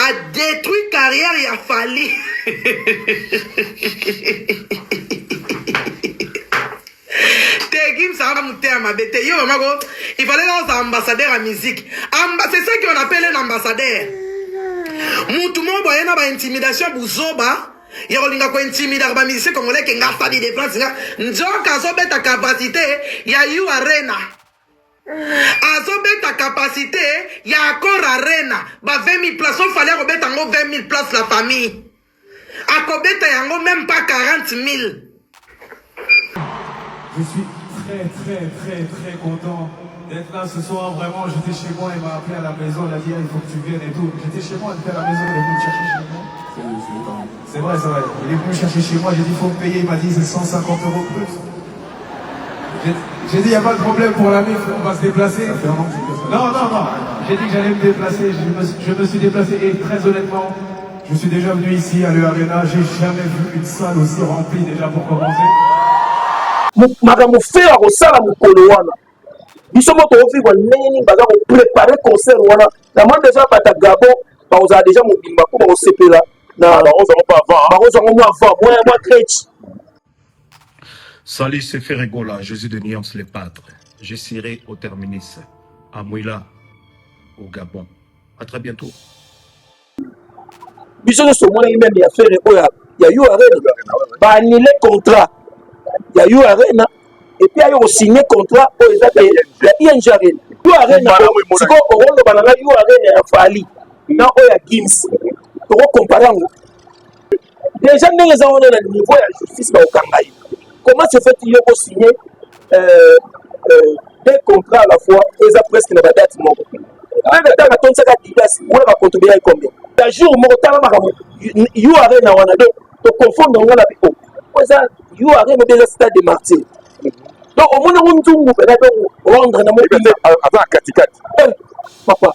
A détruit carrière ya Fally. Te Gims aza motema mabe te yo mama ko il fallait là oza ambassadeur ya musique. Amba c'est ce qu'on appelle un ambassadeur. Mutu moko boye na ba intimidation buzoba ya kolinga ko intimidaka ba musicien congolais ke nga Fally de France nga nzoka azobeta capacité ya U Arena. Azobeta capacité ya Accor Arena ba 20 000 places oyo Fally akobeta yango 20 000 places la famille akobeta yango même pas 40 000. Je suis très très très très content d'être là ce soir. Vraiment, j'étais chez moi, il m'a appelé à la maison, il a dit ah, il faut que tu viennes et tout. J'étais chez moi, j'étais à la maison, il est venu me chercher chez moi. C'est vrai, c'est vrai. Il est venu me chercher chez moi, j'ai dit faut me payer, il m'a dit c'est 150 euros plus. J'ai dit, il n'y a pas de problème pour la MIF, on va se déplacer. Non, non, non. J'ai dit que j'allais me déplacer. Je me, je me suis déplacé et très honnêtement, je suis déjà venu ici à l'E Arena. J'ai jamais vu une salle aussi remplie déjà pour commencer. Makambo Ferre akosala mokolo wana, biso mo tokovivre ndenge nini? Baza kopréparer concert wana. Namoni déjà bato ya Gabon bakozala déjà mobimba mpo bakosepela na bakozwango mwa avant mwa crèche. Salut, c'est Ferre Gola, Jésus de Nuance les Padres. Je serai au terminus à Mouila, au Gabon. À très bientôt. Biso nyonso omonaki même ya Ferre oyo ya U Arena, baannule contrat ya U Arena et puis ayo kosigne contrat oyo eza ya ING Arena. U Arena sikoyo okoloba na ngai, U Arena ya Fally na oyo ya Gims, tokocomparer yango déjà ndenge eza wana. Na niveau ya justice bakokanga ye. Comment se fait yo kosigne deux contrats à la fois, eza presque na badate moko? Même ntango atonisaka Adidas wana, bacontribuer ye combien ya jour moko? Tala makambo U Arena wana, donc toconfondre yango na biko oyo eza U Arena mpe eza Stade des Martyrs. Donc omoni yango nzungu mpena, donc rendre na mobimba. Aza na katikati. Papa,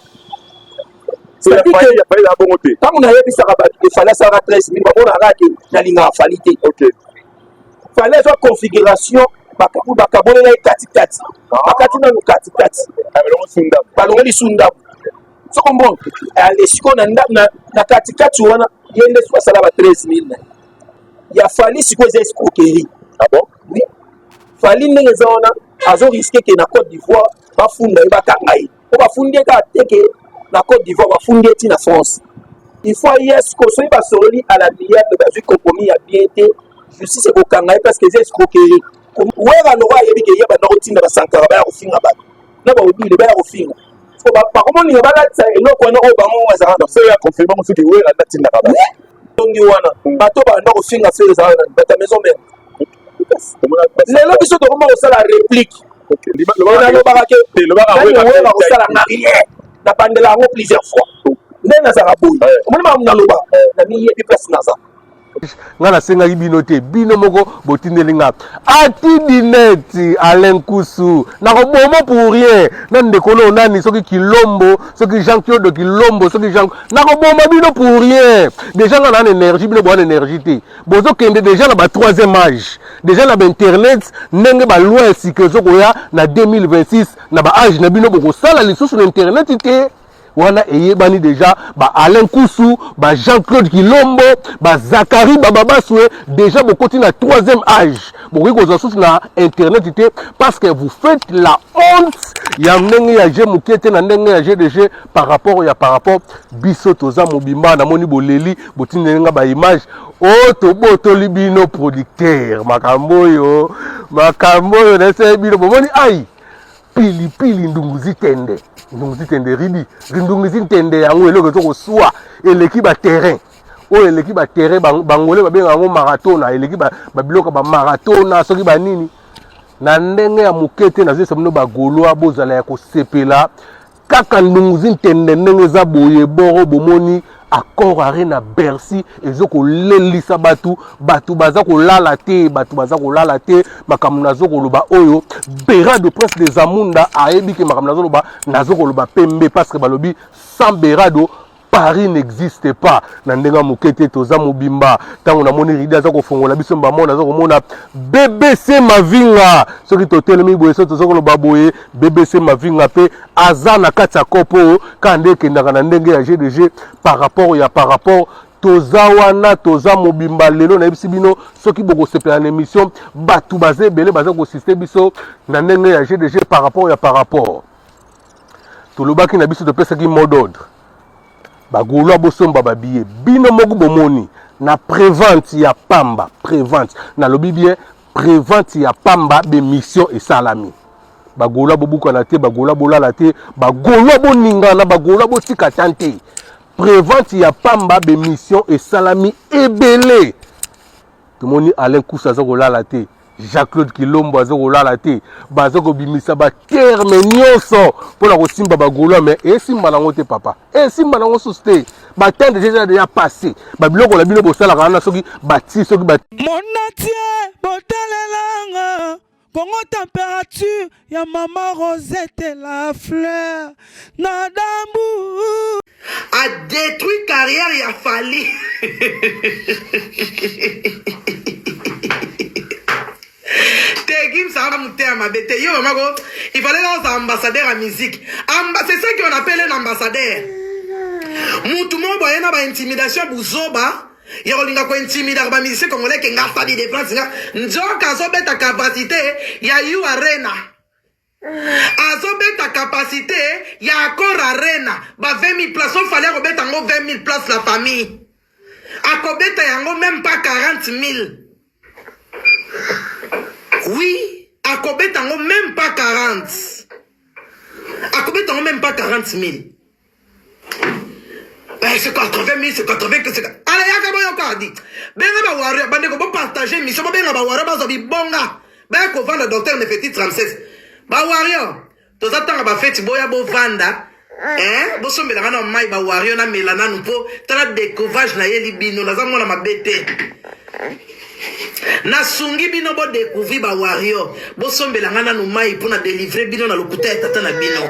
bongo te. Ntango nayebisaka bato Fally asalaka 13 000, bamonaka ke nalingaka Fally te. Fally azwa configuration, bakabolela ye katikati, bakati nanu katikati, balongoli su ndambo. So comprendre, ale sikoyo na katikati wana, ye nde so asala ba 13 000 na ye. Ya Fally sikoyo eza escroquerie. Ah bon? Oui, Fally ndenge eza wana, azorisquer ke na Côte d'Ivoire bafunda ye, bakanga ye, po bafundi ye kaka te ke na Côte d'Ivoire, bafundi ye ti na France. Il faut ye sikoyo, soki basololi à l'amiable, bazwi compromis ya bien te, justice ekokanga ye parce que eza escroquerie. Wera loko ayebi ke ye banda kotinda basankara baya kofinga bato na baodile baya kofinga, bakomoninga balatisa eloko wana oyo bango bazalaka. Confirme soki Wera ndatindaka bato. Tongi wana bato banda kofinga Ferre ezalaka nani? Bato ya maison mère. Lelo biso tokoma kosala réplique. Nalobaka ke Wera kosalanga rien, nabandela yango plusieurs fois nde nazalaka boye. Omoni makambo naloba, namiyebi place naza. Nga nasengaki bino te, bino moko botindeli nga. Atidineti Alain Kusu, nakoboma pour rien na ndeko no nani, soki Kilombo, soki Jean Claude Kilombo, soki Jean, nakoboma bino pour rien. Déjà nga na na énergie, bino bowana énergie te. Bozokende déjà na ba troisième âge, déjà na bainternet, ndenge baloi ya sika ezokoya na 2026, na baâge na bino bokosala lisusu na internet te. Wana eyebani déjà, ba Alain Kusu, ba Jean Claude Kilombo, ba Zakari Bababaswe, déjà bokoti na troisième âge, bokoki kozwa susu na internet te parce que vous faites la honte ya ndenge ya g moke te, na ndenge ya gdg par rapport ya par rapport biso toza mobimba. Namoni boleli, botindeli nga baimage oyo tobotoli bino producteur. Makambo oyo, makambo oyo nasali bino, bomoni ai pilipili ndunguzi tende, ndunguzi tende ribi, ndunguzi ntende yango eloko eza koswa, eleki baterrain oyo, eleki baterrain. Bangole babengaka yango maratona, eleki babiloko bamaratona soki banini na ndenge ya moke te. Nazoyesa bino bagaulois, bozala ya kosepela kaka ndunguzi ntende ndenge eza boye. Boro bomoni Accor Arena Bercy ezokolelisa bato, bato baza kolala te, bato baza kolala te. Makambo nazokoloba oyo, Berado Prince de Zamunda ayebi ke makambo nazoloba, nazokoloba pembe parce que balobi sans Berado. Paris n'existe pas na ndenge ya moke te toza mobimba ntango namoni ridi aza kofongola biso mbamona aza komona bbc mavinga soki totelemi boye soki toza koloba boye bbc mavinga mpe aza na kati ya kopo oyo kaka nde ekendaka na ndenge ya gdg par rapport ya par rapport toza wana toza mobimba lelo nayebisi bino soki bokosepela na émission bato baza ebele baza kosiste biso na ndenge ya gdg par rapport ya par rapport tolobaki na biso topesaki mot d'ordre bagolois bosomba babiye bino moko bomoni na prevente ya pamba prevente nalobi bien prevente ya pamba bemission esalami bagolois bobukana te bagolois bolala te bagolois boningana bagolois botika tan te prevente ya pamba bemission esalami ebele tomoni alain kusa aza kolala te Jean-Claude Kilombo aza kolala te baza kobimisa ba terme nyonso mpo na kosimba ba Gaulois mais esimba nango te papa esimba nango susu te ba temps déjà déjà passé ba biloko na bino bosalaka wana soki bati soki ba Monatie botalelanga Congo température ya mama Rosette la fleur na dambu A détruit carrière ya Fally. te Gims aza motema mabe te yo mama ko il fallait là oza ambassadeur ya musique Amba, c'est ça qu'on appelle un ambassadeur mutu moko boye na ba intimidation buzoba ya kolinga kointimidaka ba musicien congolais ke nga Fally de France nga nzoka azobeta capacité ya U Arena azobeta capacité ya Accor Arena ba 20 000 place so Fally akobeta yango 20 000 place la famille akobeta yango même pas 40 000 oui akobeta yango même pas 40 akobeta yango même pas 40 000 Eh, c'est 80 000, c'est 80 que c'est. Allez, yaka boyoka di. Benga ba warrior, bandeko bo partager mission, bo benga ba warrior bazo bibonga. Ba ko vanda docteur Nefeti 36. Ba warrior, toza tanga ba feti boya bo vanda. Eh, bosombela nga na mai ba warrior na mela nanu po tala découvage na yeli bino naza mwana mabe te. Nasungi bino bo découvrir ba warrior. Bosombela nga nanu mai po na délivrer bino na lokuta ya tata na bino.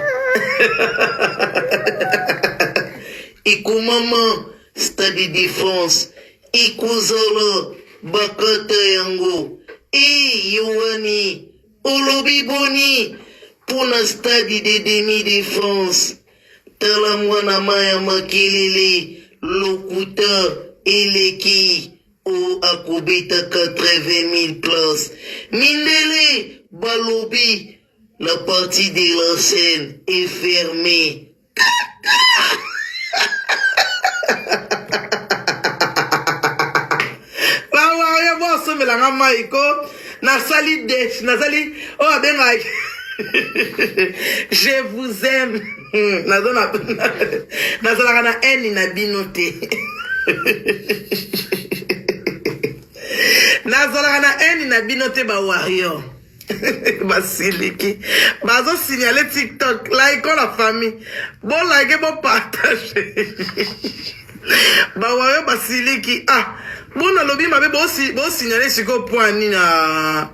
Ekomama Stade de France ekozala bakata yango eh Yohani olobi boni pona Stade de demi de France tala mwana maya makelele lokuta eleki o akobeta 80 000 place mindele balobi la partie de la scène est fermée bawayo boasomela nga mai ko nasali det nasali oyo abengaki je vous aime nazalaka na haine na bino te nazalaka na haine na bino te ba warrior basiliki bazo signale tiktok like la famille bo like bo partage bawayo basiliki ah bo nalobi mabe bosignale sikoyo point nini ah.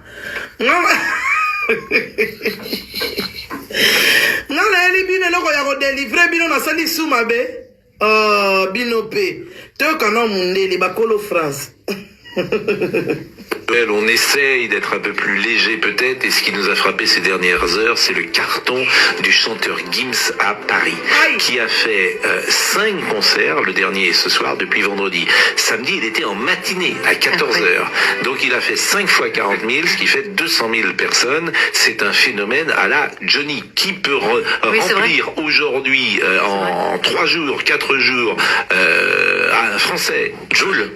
nga nayeli bino eloko ya kodelivre bino nasali su mabe Oh, bino pe. Toyoka na mundele bakolo France. On essaye d'être un peu plus léger peut-être et ce qui nous a frappé ces dernières heures, c'est le carton du chanteur Gims à Paris, qui a fait euh, cinq concerts, le dernier ce soir depuis vendredi. Samedi, il était en matinée à 14 heures. Donc il a fait 5 fois 40 000, ce qui fait 200 000 personnes. C'est un phénomène à la Johnny. Qui peut remplir aujourd'hui, euh, en 3 jours, 4 jours, euh, un Français, Jules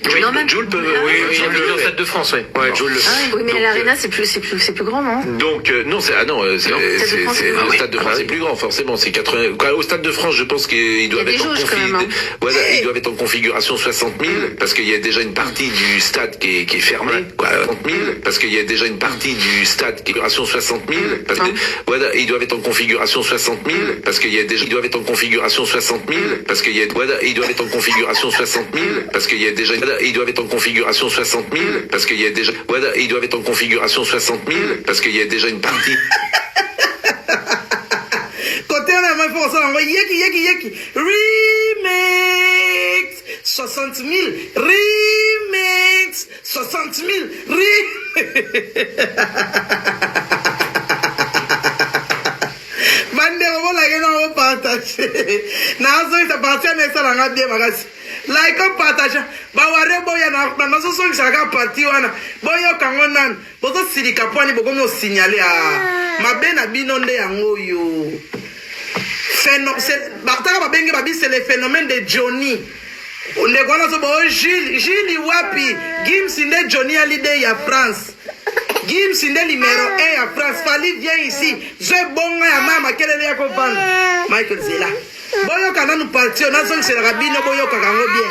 Jules, peut. Ah oui, oui, le Stade de France, oui. Ouais, Jules. Ah oui, mais l'Arena, c'est plus, c'est plus, c'est plus grand, non Donc, euh, non, c'est, ah non, euh, c'est, le Stade de France ah est plus grand, forcément. C'est 80. Au Stade de France, je pense qu'ils doivent être en configuration. Hein. Voilà, ils doivent être en configuration 60 000, parce qu'il y a déjà une partie du stade qui est, qui est fermée, quoi, 30 000, parce qu'il y a déjà une partie du stade qui est configuration 60 000, parce que, voilà, ils doivent être en configuration 60 000, parce qu'il y a déjà, ils doivent être en configuration 60 000, parce qu'il y a, voilà, ils doivent être en configuration 60 000, parce qu'il y a déjà, ils doivent être en configuration 60 000, parce qu'il y a déjà, voilà, ils doivent être en configuration 60 000, parce qu'il y a déjà une partie. Côté wana yango ifo kosala yango yeki yeki yeki remix. 60 000 remix 60 000 remix bandeko bolake na bopartage nazongisa parti wana esala nga bien makasi like partage baware boya nazozongisaka kaka parti wana boyoka yango nanu Bozo silika pwani bokomi osignale ah mabe na bino nde yango oyo. Bataka babenge babi c'est le phénomène de Johnny. Ndeko wana azoba o Jules, Jules wapi? Gims nde Johnny Hallyday ya France. Gims nde numéro 1 ya France. Fally viens ici. Zwe bonga ya mama makelele ya kovanda. Michael Zela. Boyoka nanu parti oyo nazongiselaka bino boyokaka yango bien.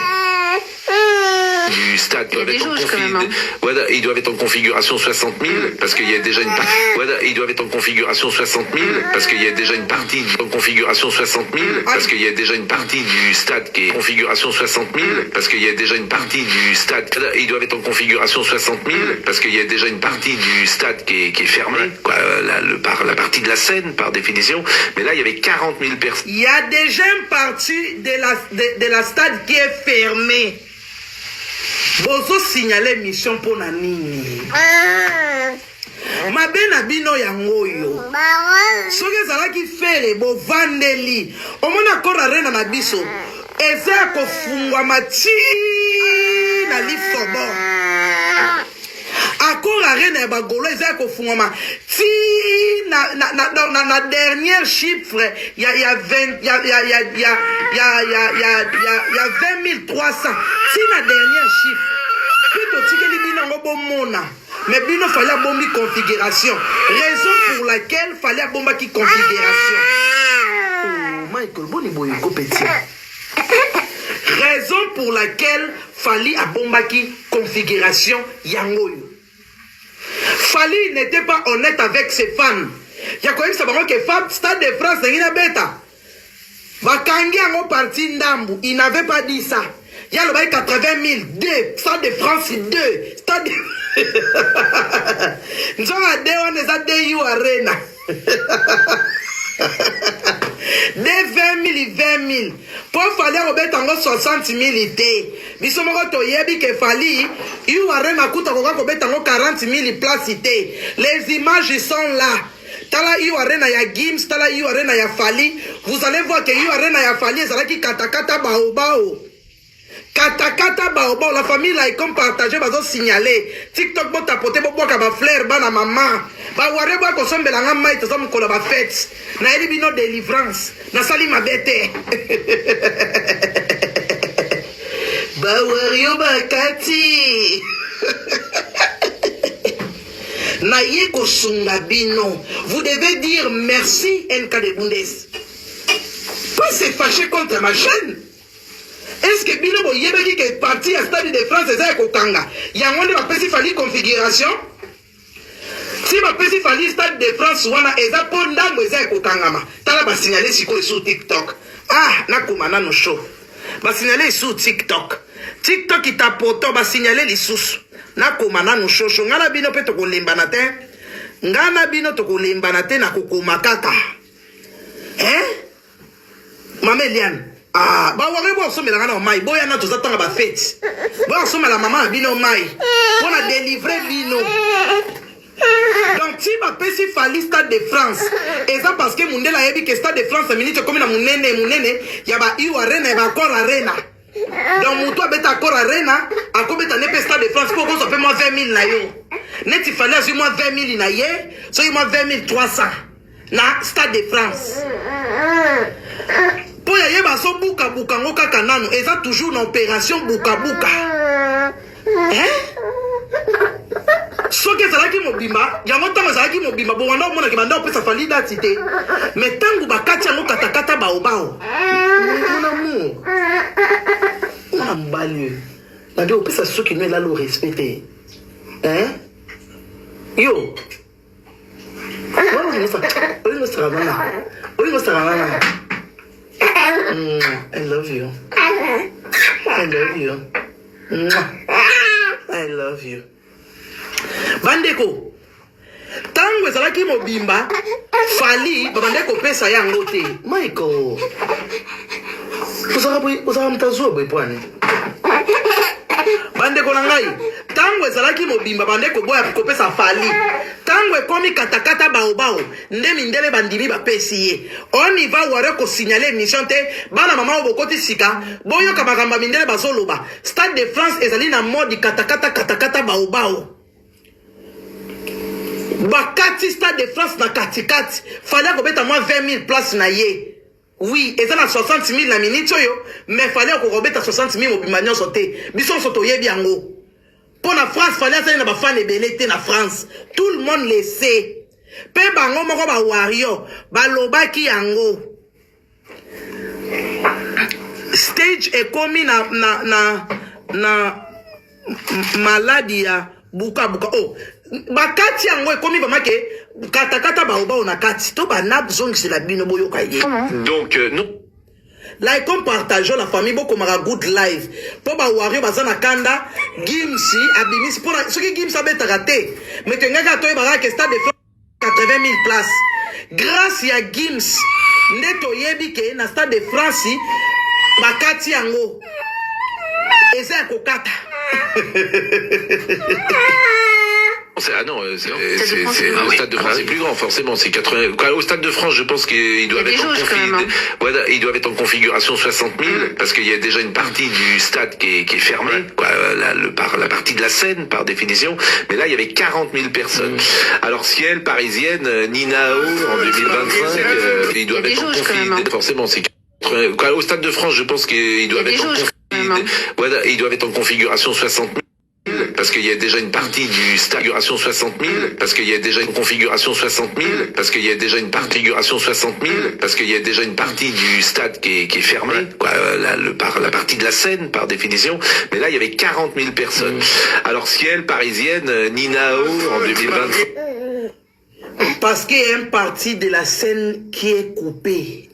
Du stade doivent être, en confi... hein. voilà, ils doivent être en configuration 60 000 parce qu'il y a déjà une partie. Voilà, ils doivent être en configuration 60 000 parce qu'il y a déjà une partie en configuration 60 000 parce qu'il y a déjà une partie du stade qui est configuration 60 000 parce qu'il y a déjà une partie du stade. Ils doivent être en configuration 60 000 parce qu'il y a déjà une partie du stade qui est, qui est fermée, quoi, la, le, par, la partie de la scène par définition. Mais là, il y avait 40 000 personnes. Il y a déjà une partie de la, de, de la stade qui est fermée. Bozo signaler mission mpo na nini? Mabe na bino yango oyo. Soki ezalaki fere bovandeli. Omoni Accor Arena na biso eza ya kofungwama ti na lifobo. Accor Arena ya ba Gaulois eza ya kofungwama ti na, na, na, na, na, na dernière chiffre ya, ya, 20, ya, ya, ya, ya, ya, ya, ya, ya, ya 20300 ti na dernière chiffre mpe totikeli bino yango bomona mais bino fali abombi configuration raison pour laquelle fali abombaki configuration oh, Michael boni boye ko petit Raison pour laquelle Fally abombaki configuration yango oyo. Fally n'était pas honnête avec ses fans. Ya koyebisa bango ke Fab Stade de France ndenge nabeta. Bakangi yango parti ndambu, il n'avait pas dit ça. Ye alobaki 80 000, 2, Stade de France 2, Stade de... Nzoka 2 wana eza DU Arena. de 20 000 20 000 mpo fali akobeta yango 60 000 te biso moko toyebi ke fali u arena kuta akoka kobeta yango 40 000 place te les images sont là tala u arena ya gims tala u arena ya fali vous allez voir ke u arena ya fali ezalaki katakata baobao Katakata baobao la famille like comme partager bazo signaler TikTok bo tapoter bo bwaka ba fleurs bana maman ba warrior boya kosombela nga mayi toza mokolo ba fete nayeli bino delivrance nasali mabe te ba warrior bakati naye kosunga bino vous devez dire merci NK de Bundes pas se fâcher contre ma chaîne Est ce que bino boyebaki ke partie ya stade de France eza ya kokanga? Yango nde bapesi Fally configuration? Si bapesi Fally stade de France wana eza po ndambo eza ya kokangama. Tala ba signaler sikoyo sur TikTok. Ah, nakoma nanu chaud. Ba signaler sur TikTok. TikTok itapoto ba signaler lisusu. Nakoma nanu chaud chaud. Nga na bino pe tokolembana te. Nga na bino tokolembana te nakokoma kaka. Hein? Mama Eliane, ah, ba wari bo sombela nga na mai, boya na toza tanga ba fete. Boya sombela mama na bino mai pona délivrer bino. Donc ti bapesi Fally Stade de France eza parce que mundele ayebi que Stade de France minute ekomi na munene munene ya ba U Arena ya ba Accor Arena. Donc moto abeta Accor Arena akobeta ne pe Stade de France po okozwa pe mwa 20 000 na yo. Neti Fally azwi mwa 20 000 na ye, soki mwa 20 300. na Stade de France mpo ya ye bazobukabuka yango kaka nano eza toujours na opération bukabuka eh? soki ezalaki mobimba yango ntango ezalaki mobimba bowanda omonaki banda opesa fali dati te me ntango bakati yango katakata baobao mon amour mwana mobali oyo nabi opesa suki no elalo respect te hein? yo I love you. I love you. I love you. Bandeko, ntango ezalaki mobimba fali babandaki kopesa yango te michael ozalaka moto azuwa boye mpo ani. Bandeko na ngai, tango ezalaki mobimba bande koboya kopesa Fally. Tango ekomi katakata baobao nde mindele bandimi bapesi ye. On y va warrior ko signaler emission te bana mama oyo bokoti sika boyoka makambo ya mindele bazoloba. Stade de France ezali na mode katakata katakata baobao. Bakati Stade de France na katikati. Fally akobeta mwa 20 000 place na ye. Oui, eza na 60 000 na minute oyo, mais Fally akoka kobeta 60 000 mobimba nyonso te. Biso nyonso toyebi yango. Mpo na France, Fally azali na ba fan ebele te na France. Tout le monde le sait. Pe bango moko ba warrior balobaki yango. Stage ekomi na na na na maladi ya buka buka oh bakati yango ekomi vraiment ke katakata baobao na kati to banazongisela bino boyoka ye. Donc euh, non. Like comme partageons la famille bokomaka good live mpo ba wario baza na kanda. Gims abimisi mpona soki Gims abetaka te mais tengaki atoyebaka ke stade de France 80 000 places grâce ya Gims nde toyebi ke na stade de France bakati yango eza ya kokata. Ah non, c'est, le Stade de France est plus grand, forcément. C'est 80. Quoi, au Stade de France, je pense qu'ils doivent être en confi... hein. voilà, ils doivent être en configuration 60 000, parce qu'il y a déjà une partie du stade qui est, qui est fermée, quoi, la, le, par, la partie de la scène, par définition. Mais là, il y avait 40 000 personnes. Alors, ciel, parisienne, Nina O, en 2025, euh, ils doivent être en configuration, forcément, c'est 80. Quoi, au Stade de France, je pense qu'ils doivent être en confi... voilà, ils doivent être en configuration 60 000. Parce qu'il y a déjà une partie du stade configuration 60 000, parce qu'il y a déjà une configuration 60 000, parce qu'il y a déjà une partie configuration 60 000, parce qu'il y a déjà une partie du stade qui est, qui est fermée, quoi, la, le, par, la partie de la scène, par définition. Mais là, il y avait 40 000 personnes. Alors, ciel, parisienne, Nina O, en 2020. Parce qu'il y a une partie de la scène qui est coupée.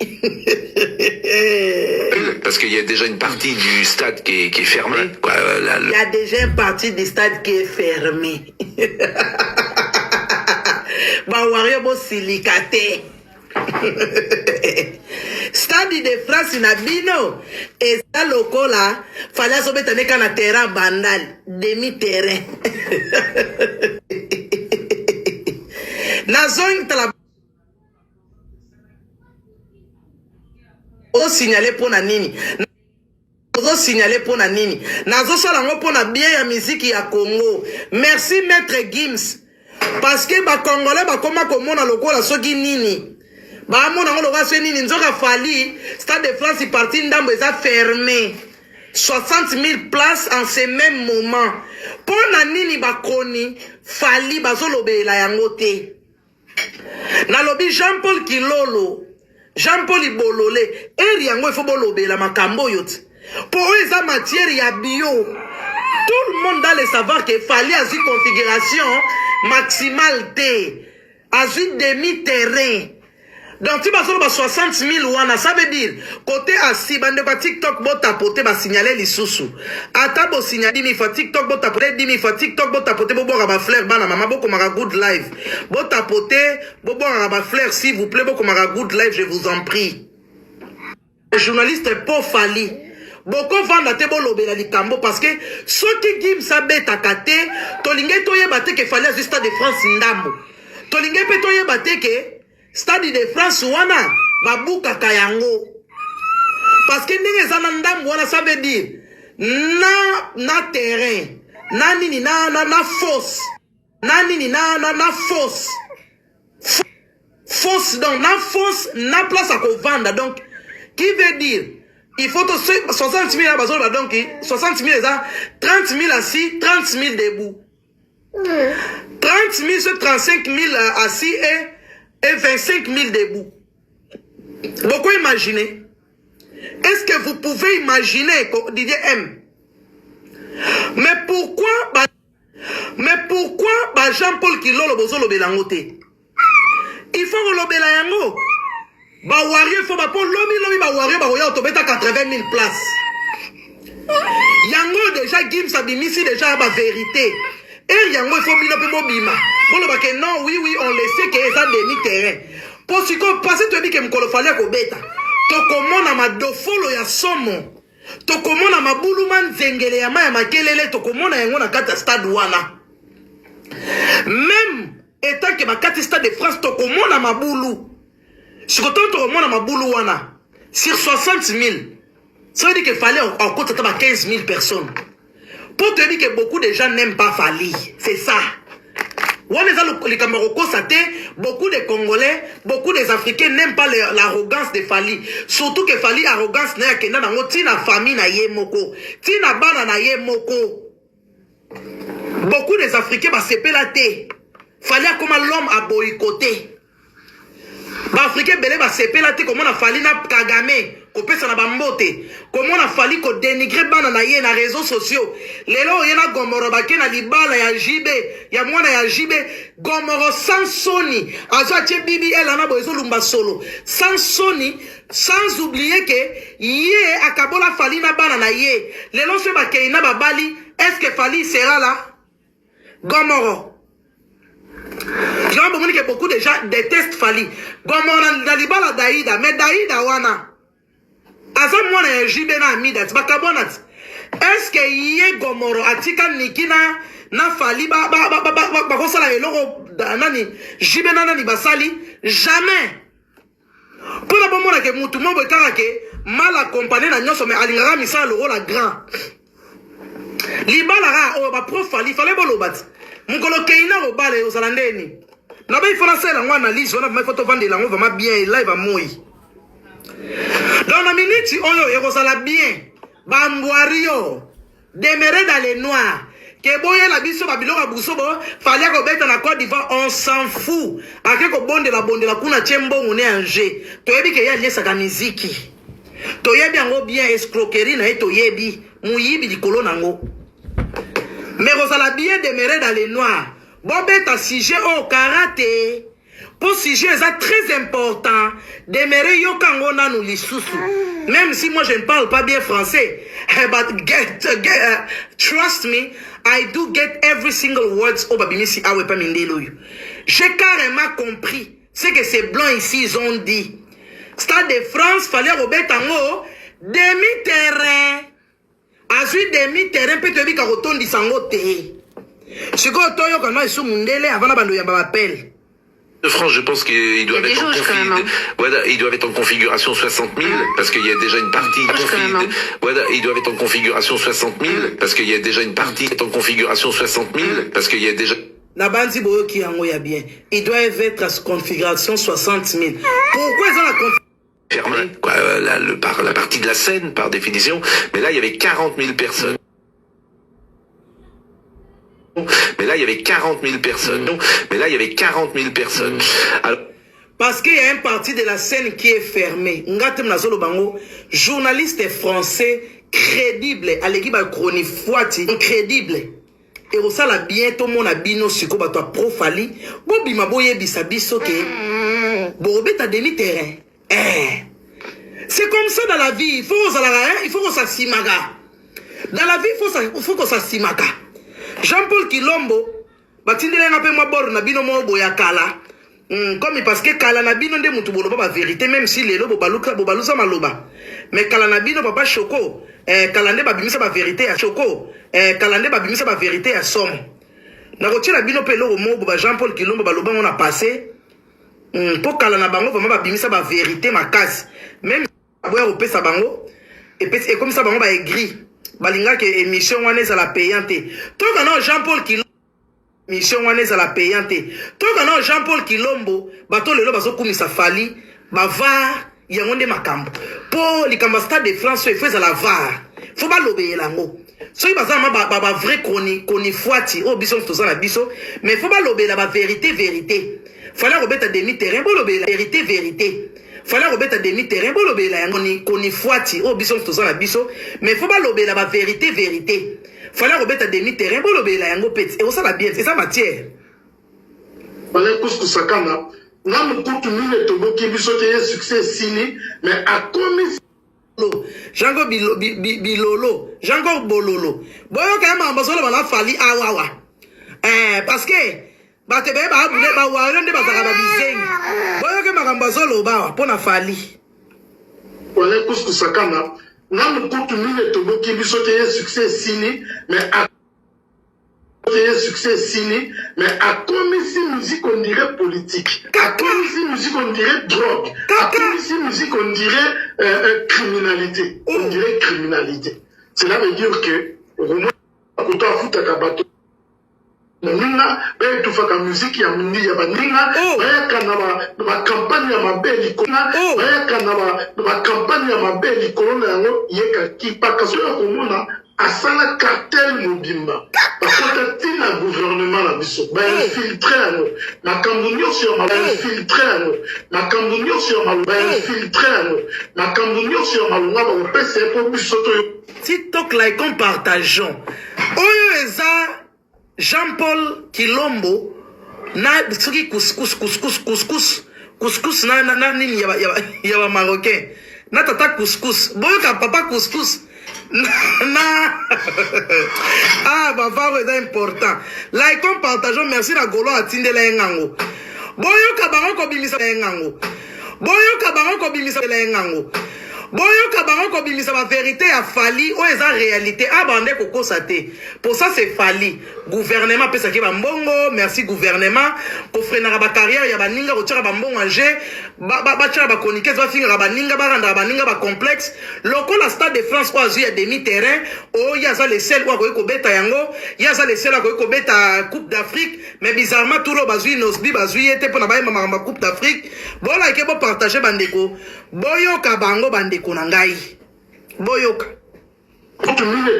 Parce qu'il y a déjà une partie du stade qui est, qui est fermée. Quoi, la, Il y a déjà une partie du stade qui est fermée. Ba warrior bo silikate. Stade de France na bino eza lokola Fally azobeta neka na terrain bandal demi terrain. Nazongi tala osignale mpo na nini? Ozosignale mpo na nini? Nazosala yango mpo na bien ya miziki ya Congo. Merci Maître Gims. Parce que ba Congolais bakoma komona lokola soki nini. Baamona yango lokola soki nini. Nzoka Fally, Stade de France parti ndambo eza fermé. 60 000 places en ce même moment. Mpo na nini bakoni Fally bazolobela yango te? Nalobi Jean-Paul Kilolo, Jean-Paul Ibolole, eri yango il faut bolobela makambo oyo ti. Po oyo eza matière ya bio. Tout le monde doit le savoir que Fally azwi configuration maximale te. Azwi demi-terrain. Donc ti bazoloba 60 000 wana, ça veut dire côté assis bandeko ya TikTok botapote ba signaler lisusu. Ata bo signaler 10 000 fois TikTok botapote 10 000 fois TikTok botapote bobwaka ba fleurs bana mama bokomaka good live. Botapote bobwakaka ba fleurs s'il vous plaît bokomaka good live je vous en prie. Journaliste po Fally bokovanda te bolobela likambo parce que soki Gims abetaka te tolingi toyeba te ke Fally azwi Stade de France ndambo. Tolingi pe toyeba te ke Stade de France wana babukaka yango parce que ndenge eza na ndambo wana ça veut dire na na terrain na nini na na, na fosse na nini na na, na fosse fosse donc na fosse na place ya kovanda donc qui veut dire il faut to 60 000 ya bazoloba donc 60 000 eza 30 000 assis 30 000 debout 30 000 sur 35 000 assis et 25 000 debout. Beaucoup imaginer. Est-ce que vous pouvez imaginer Didier M? Mais pourquoi ba, mais pourquoi ba Jean-Paul Kilolo bozolobela yango te? Il faut kolobela yango. Ba warrior faut ba po lobi lobi ba warrior ba koya tobeta 80 000 places. Yango déjà Gims abimisi déjà ba vérité. Et yango il faut bino pe bobima. Boloba que non oui oui on le sait que eza demi terrain. Po siko passé toyebi ke mokolo Fally akobeta. Tokomona madofolo ya somo. Tokomona mabulu ma nzengele ya mai ya makelele, tokomona yango na kati ya stade wana. Meme etant que bakati stade de France, tokomona mabulu. Sikoyo tokomona mabulu wana sur 60 000. Ça veut dire que Fally akota ata ba 15 000 personnes. Po toyebi que beaucoup de gens n'aiment pas Fally. C'est ça. Wana eza likambo ya kokosa te. Beaucoup de Congolais, beaucoup des Africains n'aiment pas l'arrogance de Fally. Surtout que Fally arrogance na ye akenda nango ti na famille na ye moko, ti na bana na ye moko. Beaucoup des Africains basepela te. Fally akoma l'homme à boycotter. Ba Africains ebele basepela te komona Fally na Kagame kopesa na bambote, komona Fally ko dénigrer bana na ye na réseaux sociaux. Lelo oye na Gomoro bake na libala ya JB, ya mwana ya JB, Gomoro sans soni, azo atie BBL ana boye ezolumba solo. Sans soni, sans oublier que ye akabola Fally na bana na ye. Lelo soki bakei na babali, est-ce que Fally sera là? Gomoro. Jean bomoni que beaucoup de gens détestent Fally. Gomoro na libala Daïda, mais Daïda wana aza mwana ya JB na Amida, ti bakabwana ti. Est-ce que ye Gomoro atika Niki na Fally ba ba ba ba ba bakosala eloko nani JB na nani basali jamais. Mpona bomona ke mutu moko boye kaka ke mal accompagné na nyonso, mais alingaka misala lokola grand. Libala kaka oyo ba pro Fally, fallait boloba ti. Mokolo Keina kobala ozala ndeni. Na ba il faut nasala yango analyse wana, vraiment il faut tovandela yango vraiment bien live à moi. Donc na minute oyo ekozala bien. Ba mbwario demeure dans les noirs. Ke boyela biso ba biloko ya buso bo Fally akobeta na Côte d'Ivoire, on s'en fout. Ake kobondela bondela kuna tie mbongo ne en jeu. Toyebi ke ye aliesaka miziki. Toyebi yango bien, escroquerie na ye toyebi, moyibi likolo nango. Mais kozala bien demeure dans les noirs. Bobeta sujet oyo karate. Po sujet eza très important. Demeure yoka yango nanu lisusu. Même si moi je ne parle pas bien français, but trust me, I do get every single words oyo babimisi awa epa mindele oyo. J'ai carrément compris ce que ces blancs ici ils ont dit. Stade de France, fallait kobeta yango demi-terrain. Azwi demi-terrain mpe toyebi ka kotondisa yango te. Sikoyo toyoka na esu mundele avant na bando ya ba appel. De France, je pense qu'ils doivent Il y a être des en jauges, quand même, hein. Voilà, ils doivent être en configuration 60 000 parce qu'il y a déjà une partie Jauges, quand même, hein. Voilà, ils doivent être en configuration 60 000 parce qu'il y a déjà une partie en configuration 60 000 parce qu'il y a déjà Na bandi boyoki yango ya bien. Ils doivent être en configuration 60 000. Pourquoi ils ont la fermé, quoi, la, le, par, la partie de la scène, par définition. Mais là, il y avait 40 000 personnes. Mais là, il y avait 40 000 personnes. Mais là, il y avait 40 000 personnes. Alors, parce qu'il y a une partie de la scène qui est fermée. Ngatem nazolo bango, journaliste français crédible, à l'équipe chronifuati, crédible. Et osala bien tout le monde a bino siko bato a pro Fally. Bobima boyebisa biso ke bobeta demi terrain. Eh. C'est comme ça dans la vie, il faut qu'on hein, il faut qu'on s'assimaka. Dans la vie, il faut qu'on s'assimaka. Jean-Paul Kilombo, batindele nga pe mwa bord na bino mo boya kala. Comme parce que kala na bino nde mutu boloba ba vérité, même si lelo bobaluka bobalusa maloba. Mais kala na bino papa Choco, kala nde babimisa ba vérité ya Choco, kala nde babimisa ba vérité ya somo. Na kotiela bino pe eloko moko ba Jean-Paul Kilombo baloba ngo na passé. Po kala na bango vraiment babimisa ba vérité makasi. Même boya kopesa bango epesi ekomisa bango ba aigri. Balingaka émission wana ezala payante. Toka na Jean-Paul Kilombo émission wana ezala payante. Toka na Jean-Paul Kilombo bato lelo bazokumisa Fally ba VAR yango nde makambo. Po likambo ya Stade de France il faut ezala VAR. Faut balobela yango. Soki baza ma ba, ba, ba vrai chronifuati oyo biso toza na biso, mais faut balobela ba vérité vérité. Fallait kobeta demi terrain bolobela vérité vérité. Fallait kobeta demi terrain bolobela yango chronifuati oyo biso toza na biso, mais faut balobela ba vérité vérité. Fallait kobeta demi terrain bolobela yango petit. Et osala bien, c'est ça matière. Fallait kuskusakana na mukutu mine toboki biso te ye succès sili mais akomi Jango bilolo, Jango bololo. Boyoka ya mamba solo bala Fally awawa. Parce que bato ebele ba abune ba wayo nde bazaka ba bizengi. Boyoka makambo azoloba awa pona Fally. Fallait kuskusakana. Nanu kutu minu etoboki biso te ye succès esili mais a te ye succès esili mais akomisi musique on dirait politique akomisi musique on dirait drogue akomisi musique on dirait euh, euh, criminalité on dirait criminalité cela veut dire que okomona kutu afutaka bato Baninga ba etufaka musique ya ya baninga oh. bayaka na ba na ba campagne ya mabe likolo oh. bayaka na ba na ba campagne ya mabe likolo na yango ye kakipaka soki okomona asala cartel mobimba bakota ti na gouvernement na biso bainfiltre yango makambo nyonso ya bainfiltre yango makambo nyonso ya bainfiltre yango makambo nyonso ya malonga bakopesa ye mpo biso toyo Tiktok likons partageons. Oyo eza Jean-Paul Kilombo na soki couscous couscous couscous couscous na, na, na nini ya ba, ya ba, ya ba marocain na tata couscous boyoka papa couscous na, na ah bavaro eza important likons partageons merci na golo atindela ye ngango boyoka bango kobimisa ye ngango boyoka bango kobimisa ye ngango Boyoka bango kobimisa ba verite ya Fally oyo eza realite a bande kokosa te po ça c'est Fally gouvernement apesaki ba mbongo merci gouvernement kofrenaka ba carrière ya baninga kotiaka ba mbongo en jeu batiaka ba chroniqueuse bafingaka baninga barandaka baninga ba complexe lokola stade de France oyo azwi ya demi terrain oyo ye aza le seul oyo akoki kobeta yango ye aza le seul akoki kobeta coupe d'Afrique mais bizarrement tour oyo bazwi Nosbi bazwi ye te mpona bayemba makambo ya coupe d'Afrique bolike bopartage bandeko Boyoka bango bandeko na ngai. Boyoka. Kutu mine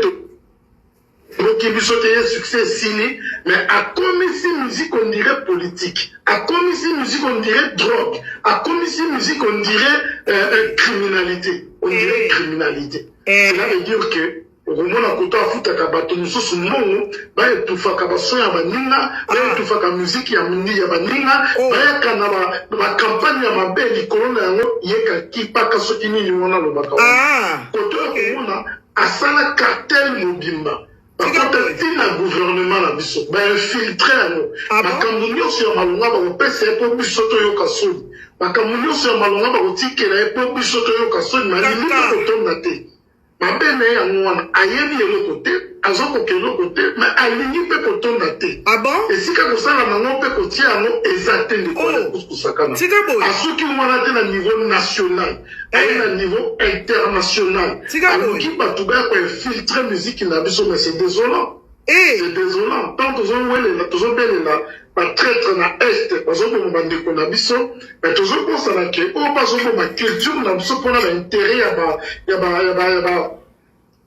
toboki biso te ye succès esili mais akomisi musique on dirait politique akomisi musique on dirait drogue akomisi musique on dirait euh, euh, criminalité on dirait eh. criminalité eh. cela veut dire que Okomona koto afutaka bato mosusu mbongo ba etufaka ba son ya baninga ba ah. etufaka musique ya ya baninga oh. bayaka na ba ba campagne ya mabe likolo na yango ye kakipaka soki nini wana alobaka ah. koto okomona asala cartel mobimba bakota ti na gouvernement na biso bainfiltre yango ah makambo nyonso ya malonga bakopesa ye mpo biso toyoka soni makambo nyonso ya malonga bakotikela ye mpo biso toyoka soni malingi kotonda te Mabe na ye yango wana, ayebi eloko te, azokoka eloko te, mais alingi mpe kotonda te. Ah bon? Esika kosala nango mpe kotia yango eza te ndeko Oh. Alain Kuskusakana. Tika boye. Asuki wana te na niveau national, aye na niveau international. Tika boye. Aluki bato baya ko infiltrer musique na biso, mais c'est désolant. Eh. C'est désolant. Tant tozowelela, tozobelela ba traitre na est bazoboma bandeko na biso, mais tozobosana ke oyo bazoboma culture na biso mpona ba intérêt ya ba ya ba ya ba ya ba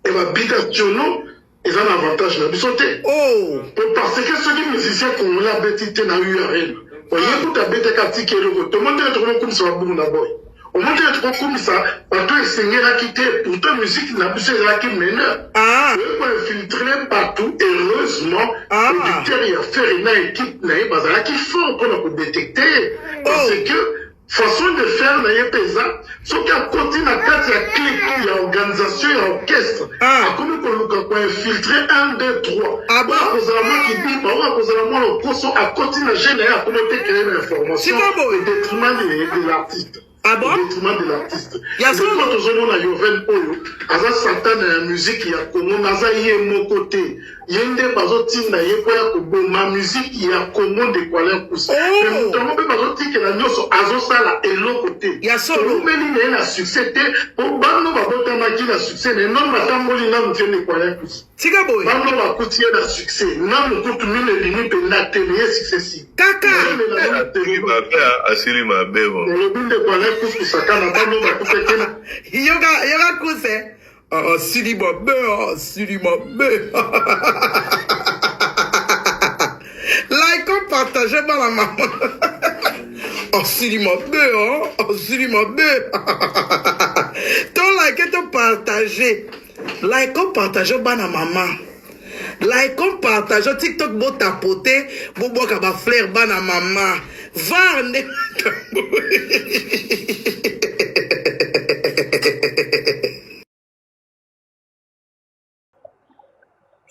ya ba binationaux eza na avantage na biso te. Oh. Po parce que soki musicien congolais abeti te na U Arena, oye kutu abetaka atiki eloko, tomoni ndenge tokomokumisa ba Burna Boy. Omoni te tokokumisa bato esengelaki te pourtant musique na biso ezalaki meneur ah. oye koinfiltre bato heureusement ah. producteur ya ferre na équipe na ye bazalaki fort mpona kodetecte ye parce oh. que façon de faire na ye mpe eza soki akoti na kati ya clique ya organisation ya orchestre ah. akomi koluka koinfiltre 1 2 3 ah bon? oyo akozala mwa kibimba oyo akozala mwa lokoso akoti na jeu na ye akomi otekela ye na information Tika boye. au détriment de l'artiste Ah bon? Au détriment de l'artiste. Ya solo. Ndeko tozomona Yoven oyo aza satana ya musique ya Congo mais aza ye moko te. Ye nde bazotinda ye mpo ya koboma musique ya Congo ndeko Alain Kusa. Oh. Mais moto yango mpe bazotikela nyonso azosala eloko te. Ya solo. Tolumeli na ye na succès te mpo bano babotamaki na succès na ye nano batamboli nanu te ndeko Alain Kusa. Tika boye. Bano bakuti ye na succès nanu kutu mino ebimi mpenza te mais ye succès si. Kaka. Asili mabe, asili mabe bon. Olobi ndeko Alain Kusu sakana bano bakutaki na Yoka yoka kuse. Ah, asili mabe, asili mabe. Like partage bana mama. Asili mabe, asili mabe. To like to partage. Like partage bana mama. Like partage TikTok bo tapoter, bo bwaka ba fleurs bana mama. Var nde makambo.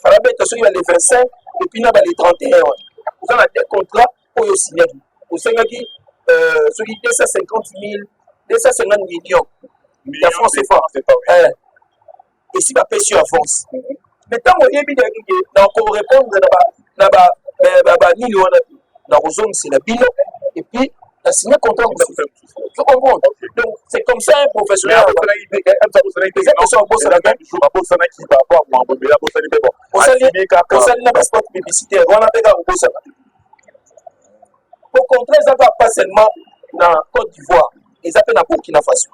Fala beta soki ba le 25 et puis na ba le 31 wana oza na deux contrats oyo osignaki osengaki euh, soki 250 000 250 millions ya franc CFA eh. Esi bapesi yo avance, mais ntango oyebi daki ke na korépondre na banini wana te, na kozongisela bino et puis na signé contrat mosusu. Tu comprends? Donc c'est comme ça un professionnel. Eza question abosanaka. Abosanaki par rapport à mambo ebele, abosani mpe bon. Osali na baspot publicitaire wana mpe kaka kobosana. Au contraire, eza kaka pas seulement na Côte d'Ivoire, eza mpe na Burkina Faso.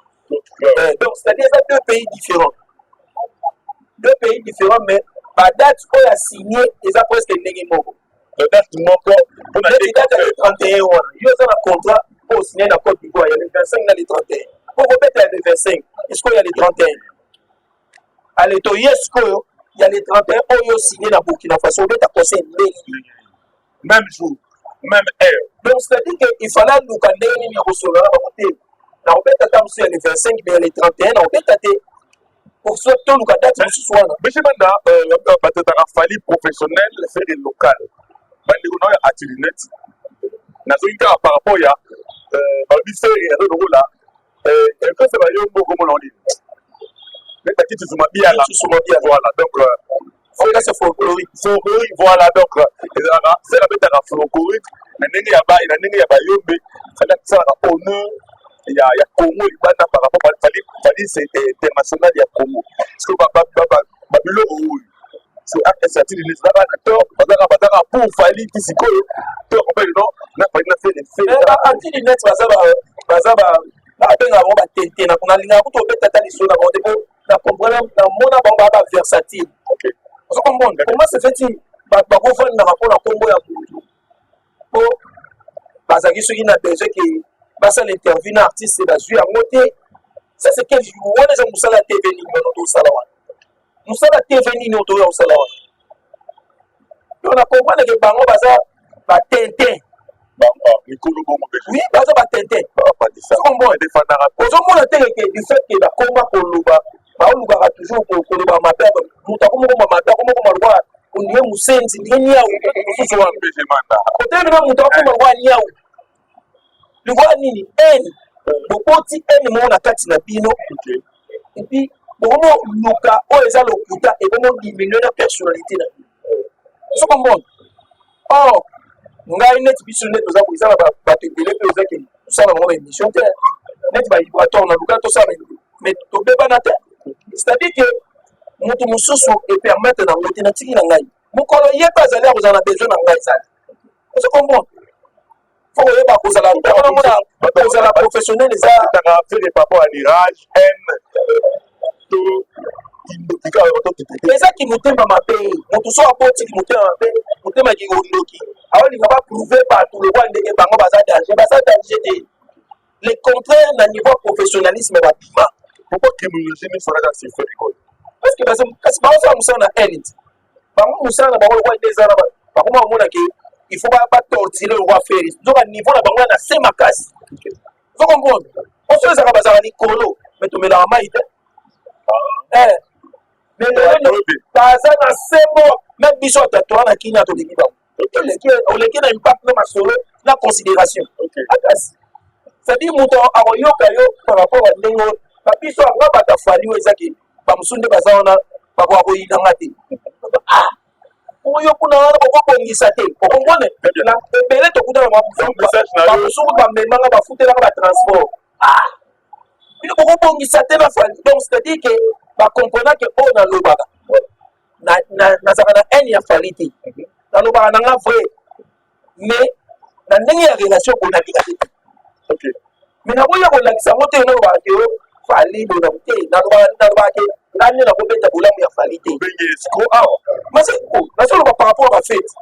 Donc c'est-à-dire eza deux pays différents, deux pays différents, mais badate oyo asigné eza presque ndenge moko. Date moko. Neti date ya le 31 wana, yo oza na contrat mpo osigné na Côte d'Ivoire ya le 25 na le 31, mpo kobeta ya le 25 esikoyo, ya le 31 ale toye sikoyo, ya le 31 oyo osigné na Burkina Faso, obeta concert ndenge Même jour, même heure. Donc c'est-à-dire que il fallait aluka ndenge nini ya kosolola na bango te. Na kobeta ta mosusu ya le 25, mais ya le 31 na kobeta te, pour so toluka date mosusu wana. Monsieur Banda, batetaka Fally professionnel, Ferre local. Bandeko na oyo atili neti nazoki kaka par rapport ya balobi Ferre aza lokola ekose bayo moko mona nini neti akiti zuma biala. Zuma biala. Voilà, donc orchestre folklorique. Folklorique, voilà. Donc ezalaka Ferre abetaka folklorique na ndenge ya bai, na ndenge ya bayombe. Fally asalaka honneur ya Congo libanda par rapport Fally. Fally, c'est international ya Congo. Parce que babiloko oyo atili neti bazaka na tort, bazaka pour Fally ti sikoyo to comprendre non na Fally na Ferre Ferre. Atili neti baza babengaka bango batente. Nalingaka kutu obeta ata lisolo na bango te, po na comprendre, namona bango baa baversatile. Ozo comprendre comment se fait-il bato bakofandaka mpona nkombo ya motu, mpo bazalaki soki na besoin ke basala interview na artiste, bazwi yango te? Ça, c'est quel wana? Eza mosala ya TV nini wana tosala wana? Mosala TV nini oyo toya kosala wana? Donc na comprendre ke bango baza batintin. Mikolo bongo. Oui, baza batintin. Ozomona te ke du fait ke bakoma koloba, baolukaka toujours koloba mabe. Moto akomokoma mabe, akomokoma lokola ondire mosenzi, ndenge niau mosusu wana. Otelemi na moto akoma lokola niau, likola nini haine. Bokoti haine moko na kati na bino et puis bokomoluka oyo eza lokuta, ekomodiminue na personnalité na bino. Ozo comprendre? Or ngai, neti biso nde toza, eza na bato ebele mpe ozaki tosala bango baémission te, neti bavibrator na luka tosala, mais tobebana te. C'est-à-dire que moto mosusu epermettre nango te, natiki na ngai. Mokolo ye mpe azali akozala na besoin na ngai ezali. Ozo comprendre? Faut koyeba kozala, namona kozala professionnel eza Ferre par rapport à l'irage haine to Ezaki motema mabe. Moto so abotiki motema mabe, motema kingondoki, aolinga baprouve bato lokwa ndenge bango baza danger. Baza danger te, le contraire, na niveau professionnalisme babima. Pourquoi criminologie nyonso wana kaka sur Ferre? Parce que kasi baosala mosala na haine ti bango, mosala na bango lokwa nde eza na bakoma komona ke il faut batortire lokwa Ferre. Nzoka niveau na bango ya na se makasi. Ozo comprendre? Oso ezalaka, bazalaka likolo, mais tomelaka mai te. Mais lelo baza na sembo. Même biso ata toa na Kini, toleki bango, oleki na impact na masolo na considération akasi. C'est-à-dire moto akoyoka yo par rapport ya ndenge babiso anga bato afali oyo ezaki bamosusu nde baza wana, bakoka koyinanga te. Ah, oyo kuna wana bokobongisa te, okomprendre? Ebele tokutana, bamosusu bamemanga, bafutelaka batransport. Ah, bino bokobongisa te na Fally. Donc c'est-à-dire ke bakomprena ke oyo nalobaka, nazalaka na haine ya Fally te. Nalobaka na nga vrai, mais na ndenge ya relation bonalinga te, mais nakoya kolakisa yango te. Nalobaka ke o Fally bona te, nalobaka ke nga nde nakobeta bolamu ya Fally te. Nazoloba par rapport ya bafete,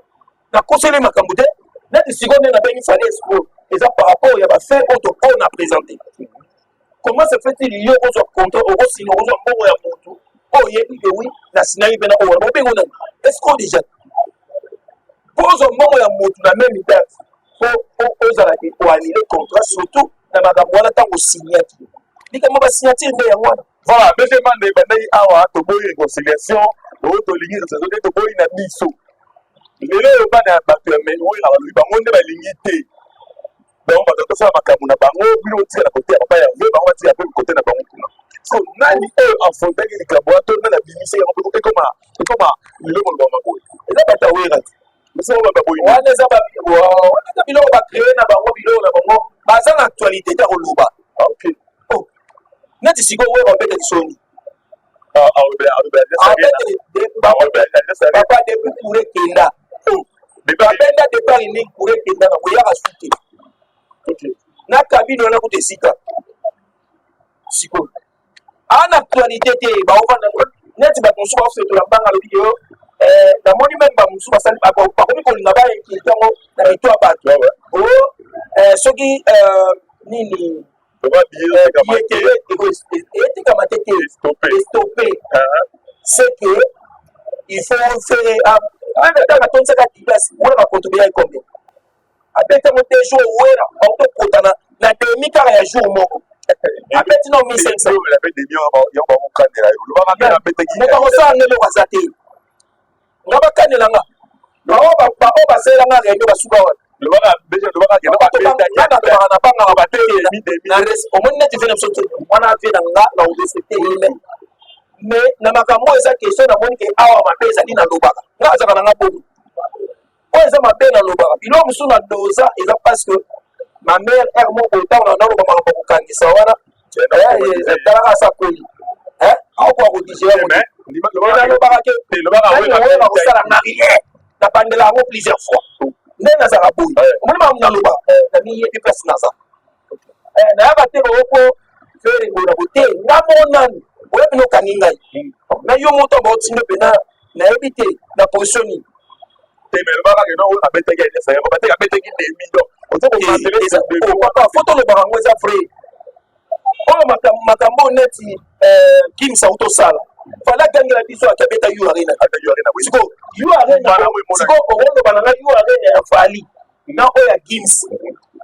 nakoseli makambo te. Neti sikoyo nde nabengi Fally escroc, eza par rapport ya bafait oyo oyo na présente. Comment se fait-il yo ozwa contrat, okosina, okozwa mbongo ya motu oyo oyebi ke wi nasinaki mpe na oyo wana bobengo nani escroc déjà, mpo ozwa mbongo ya motu na même date, po ozalaki oannule contrat, surtout na makambo wana ntango osignaki likambo basignature nde yango wana. Voilà, BG Manda, ebandaki awa: toboyi réconciliation oyo, tolingi réconciliation te, toboyi na biso. Lelo oyo bana ya bato ya Wera balobi bango nde balingi te, donc bato tosala makambo na bango, bino botika na kote ya papa Herve, bango batika mpe kote na bango kuna. Siko nani oyo afrontaki likambo wana to nani abimisaki yango mpo ekoma ekoma lelo koloba maboye? Eza bato ya Wera te. Biso bato baboyi. Wana eza biloko bacree na bango, biloko na bango, baza na actualité te koloba. Ah, ok. Oh. Neti sikoyo Wera obeta lisoni. Papa, depuis courant ekenda, babenda départ nini, courant ekenda na koyaka su te na cabine wana kuta esika. Sikoyo aa na actualité te, baovanda neti bato mosusu baofetola mbanga. Alobi yo, namoni meme bamosusu basali, bakomi kolinga bainquiéter yango na mito ya bato. O soki nini, etekama te te, estoppe, c'est que il faut faire même ntango atonisaka Adidas, wana bacontribuer combien? Abetango te jour Wera autokota na demi kaka ya jour moko, abeti na 1500. Moto akosala nde eloko aza te. Nga bakanela nga, baoyo basalelanga réunion basuka wana. Nga nalobaka, nabangaka bato. Omoni neti vie na biso te wana, vie na nga na orespecte ye, mais na makambo oyo eza question, namoni ke awa mabe ezali, nalobaka. Nga azalaka na nga bongo, oyo eza mabe nalobaka. Biloko mosusu na doza eza parce que ma mère ere moko ntango naloba makambo kokangisa wana, talaka asa koli aokoka kodigérer. Nalobaka ke oyeba kosala na rien, nabandela yango plusieurs fois. Nde nazalaka boye, omoni makambo naloba, namiyebi place naza. Nayaka te baoko Ferre bona bo te. Nga moko nanu oyebi nokangi ngai na yo moto baotindo mpena, nayebi te na position nini. Te, mais lobaka ke non, abetaki alesa yango, bateki, abetaki demi, donc Papa, faut tolobaka yango, eza vrai. Oyo makambo oyo neti Gims auti osala, Fally agangela biso ake abeta U Arena. Siko U Arena, siko okoloba na ngai U Arena ya Fally na oyo ya Gims,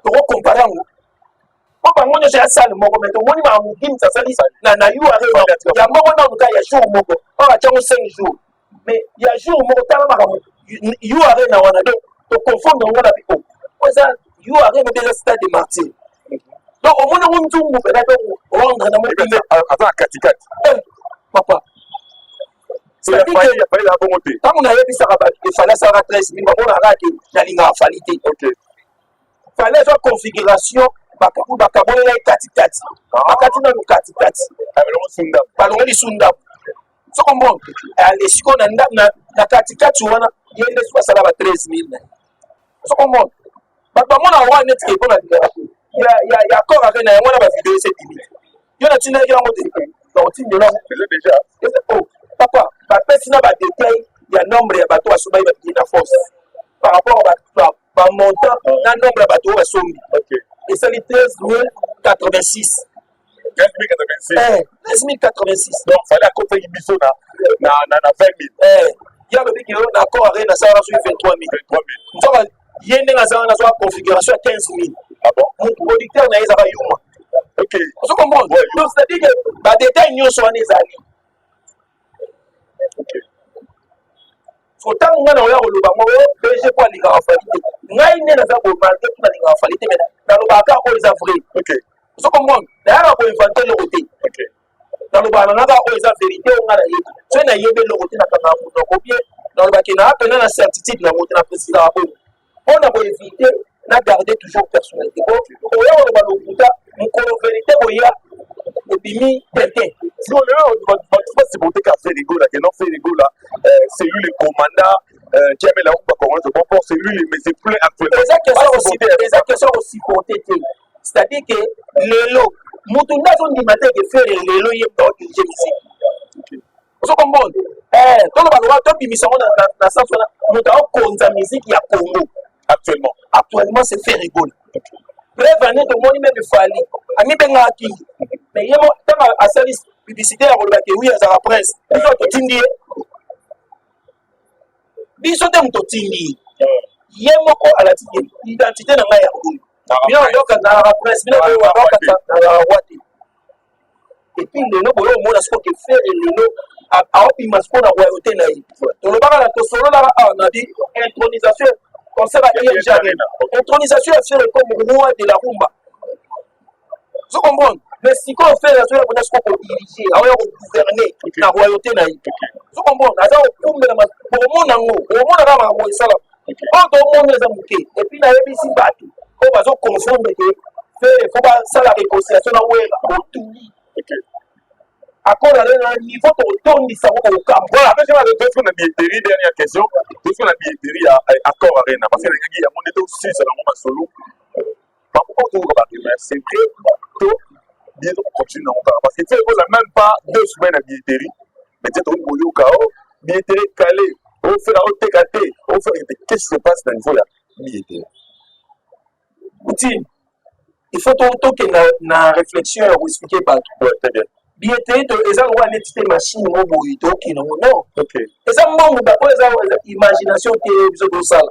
tokocomparer yango? Po bango nyonso ya salle moko, mais tomoni makambo Gims asali na U Arena ya moko nanu ka ya jour moko, oyo atiango 5 jours, mais ya jour moko, tala makambo U Arena wana. Donc toconfondre yango na biko oyo eza U Arena mpe eza Stade des Martyrs. Donc omoni yango nzungu mpena, donc rendre na mokili. Aza na katikati. Papa, ntango nayebisaka bato ke Fally asalaka 13 000, bamonaka ke nalingaka Fally te. Fally azwa configuration, bakabolela ye katikati, bakati nanu katikati, balongoli su ndambo. Soko mbongo ale sikoyo na katikati wana, ye nde soki asala ba 13 000 na ye. Soko mbongo bato bamona wana neti ke mpo nalingaka te ya Accor Arena yango wana, bavideo ese ebimi. Yo natindaki yango te, bakotindela yango. Papa, bapesi na badétail ya nombre ya bato basombaki babillet na force par rapport bamontant na nombre ya bato oyo basombi, esali 13 086. 13 086. Donc Fally akotaki biso na 20 000. Ye alobi ke na Accor Arena asalaka soki 23 000. Nzoka ye ndenge aza wana, azwaka configuration ya 15 000. Ah bon? Producteur na ye ezaka yuma. Ozo comprendre? Donc c'est à dire que badétail nyonso wana ezali. So ntango ngai na oya koloba ngo BG po alingaka Fally te, ngai nde naza boye, malgré tout nalingaka Fally te, mais nalobaka kaka oyo eza vrai. Ozo comprendre? Nayaka koinventer eloko te, nalobaka na nga kaka oyo eza vérité oyo ngai nayebi. Soki nayebi eloko te, nakangaka monoko bien, nalobaki naa mpena na certitude nango te, na précisaka bongo mpona koéviter na garder toujours personnalité. Po oya koloba lokuta, mokolo vérité koya ebimi tete. Sikoyo lelo bato basupporte ka Ferre Gola ke non, Ferre Gola, c'est lui le commandant qui amène la rumba congolaise au bon port, c'est lui le mais c'est plein actuellement. Eza question kosupporte te, c'est-à-dire que lelo motu nde azondima te ke Ferre lelo ye moto aodirige musique. Ozo comprendre? Toloba loba, tobimisa yango na sens wana, moto aokonza musique ya Congo actuellement. Actuellement, c'est Ferre Gola. Preuve ane, tomoni même Fally amibengaka king, mais ye mo ntango asali publicité ya koloba ke wi azalaka prince, biso totindi ye, biso te moto otindi ye. Ye moko alati identité na ngai ya oyo, bino bayoka nazalaka prince, bino bayoka nazalaka roi te. Et puis lelo boye omona sikoyo ke Ferre lelo aobima sikoyo na royauté na ye. Tolobaka na tosololaka awa na bi intronisation, concert ya ING Arena, intronisation ya Ferre comme roi de la rumba. Ozo comprendre? Mais sikoyo Ferre azoya kona sikoyo kodirige, aoya kogouverne na royauté na ye. Ozo comprendre, aza kokumbela, bokomona yango, bokomona kaka makambo esala oyo tomoni eza moke. Et puis nayebisi bato oyo bazo confondre ke Ferre faut basala réconciliation na Werra, botuli Accor Arena na niveau tokotondisa ngo kokamwa. Voilà, mais je vais na billetterie, dernière question. Tozo na billetterie ya Accor Arena parce que nalingaki yango nde tosisa nango masolo. Bango oyo toyoka ba rumeur, c'est vrai to bien tokocontinue nango kaka parce que tu ekoza même pas 2 semaines na billetterie, mais tie tokoki koyoka o billetterie kale ofela oteka te ofela te. Qu'est-ce qui se passe na niveau ya billetterie? Poutine, il faut tokenda na réflexion ya koexpliquer bato. Ouais, très bien. Billetterie eza lokola neti te machine mo boye tokende yango, non. Eza mbongo oyo eza imagination te, biso tosala.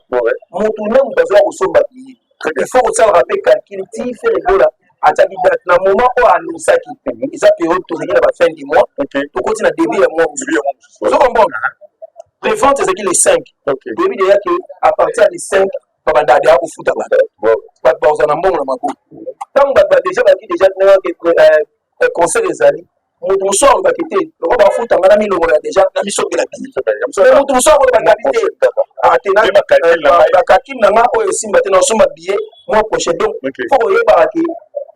Motu na moto azoya kosomba billet, il faut kosalaka mpe calcul. Ti Ferre Gola atiaki date na moment oyo anonsaki, eza période tozalaki na bafin du mois, tokoti na début ya mois mosusu. Ozo comprendre, prévente ezalaki le 5. Toyebi déjà ke à partir ya le 5 babandaka deya kofuta bato, bato bakozala na mbongo na maboko. Ntango bato badeja bazalaki deja ndenge concert ezali, moto mosusu alobaki te loko bafutanga na milongo ya deja na misombela billet, mais moto mosusu akolobaka bi te, te, bacalcul na nga oyo esimba te, nasomba billet mois prochain. Donc faut koyebaka ke